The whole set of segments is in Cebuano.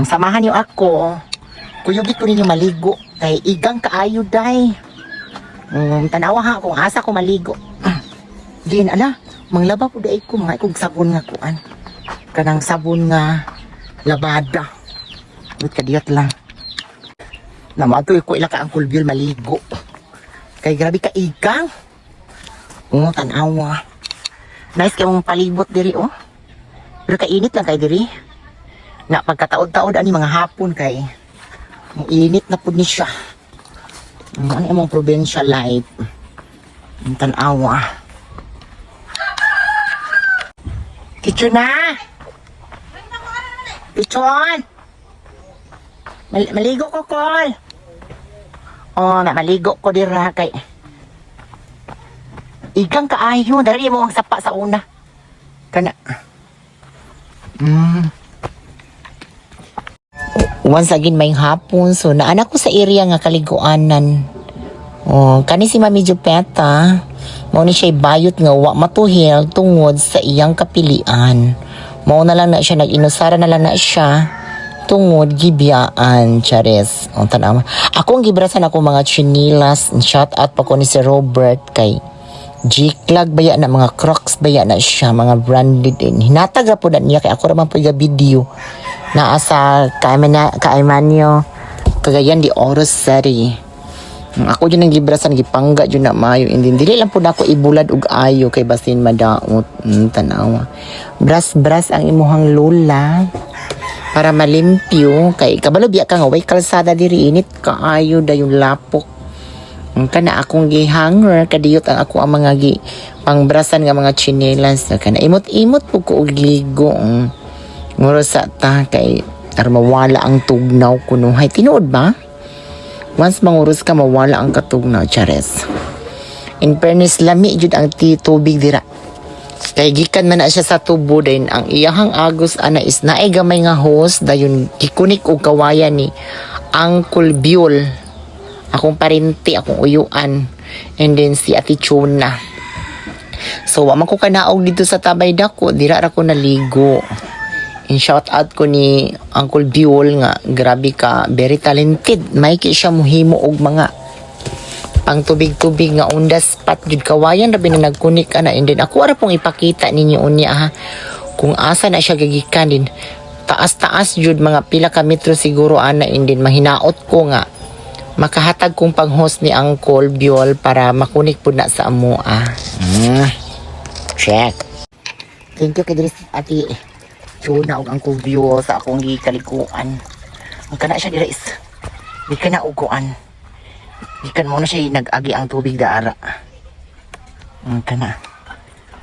Samahan niyo ako. Kuyugi ko ninyo maligo kay igang kaayo day. Tanawa ha kung asa ko maligo. Din ala, manglaba po day ko mga ikog sabon nga kuan. Kanang sabon nga labada. Wait, kadiyot lang. Na moadto ko ila ka Uncle Bill maligo. Kay grabe ka igang. Oh, tanawa. Nice kay mong palibot diri oh. Pero kainit lang kay diri. Na pagkataod-taod ani mga hapon kay init na pud ni siya. Ano imong provincial life? Ang tanawa. Kitchen na! Kitchen! Maligo ko, Kol! Oh, na maligo ko dira kay igang kaayo, dali mo ang sapa sa una. Kana. Once again, may hapon. So, naana ko sa area nga kaliguanan. Oh, kani si Mami Jupeta, mao ni siya bayot nga wa matuhil tungod sa iyang kapilian. Mao na lang na siya nag-inusara na lang na siya tungod gibiyaan, chares. O, tanawa. Ako ang gibrasan ako mga chinilas. Shout out pa ko ni si Robert kay G-Clag baya na, mga Crocs baya na siya, mga branded din. Hinatag ra po na niya kay ako ra man po video. Naa sa Kaimanyo, Cagayan de Oro City. Ako jud ang gibrasan, gipangga jud na maayo. Hindi dili lang po na ako ibulad og ayo kay basin madaot. Tanawa. Bras bras ang imuhang lola para malimpyo kay kabalo biya ka nga way kalsada diri, init kaayo dayon, lapok. Ang kana akong gihanger kadiyot ang ako ang mga gi pangbrasan nga mga tsinelas, kana imot-imot po ko og ligo. Muro sa ta kay aron mawala ang tugnaw kunuhay. Tinuod ba? Once manguros ka, mawala ang katugnaw, chares. In fairness, lami jud ang ti tubig dira. Kay gikan man na siya sa tubo din ang iyahang agos ana is naay gamay nga hose, dayon gikunik og kawayan ni Uncle Buell. Akong parinti, akong uyuan. And then si Ate Chuna. So wa man ko kanaog dito sa Tabay Dako, dira ra ko naligo. In shout out ko ni Uncle Buell nga grabe ka, very talented. May ki siya muhimo og mga pang tubig-tubig nga on the spot jud, kawayan ra na nagkunik ana. And then ako ra pong ipakita ninyo unya ha kung asa na siya gagikan din, taas-taas jud, mga pila ka metro siguro ana. And then mahinaot ko nga makahatag kong pang-host ni Uncle Biol para makunik pud na sa amo ah. Check. Thank you kay diri Ate Chuna og Uncle Biol sa akong gikaliguan. Ang kana siya dira is di ka na uguan. Gikan mo na siya nag-agi ang tubig daara. Ang kana.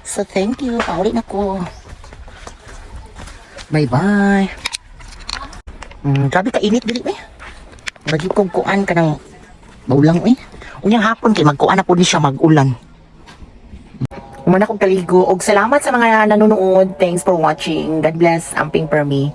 So thank you. Pauli na ko. Bye bye. Grabe ka init diri eh. Bagi kong kuan ka ng baulang eh. Unyang hapon kay magkuan na po ni siya, mag-ulan. Umana kong kaligo. Og salamat sa mga nanonood. Thanks for watching. God bless. Amping per me.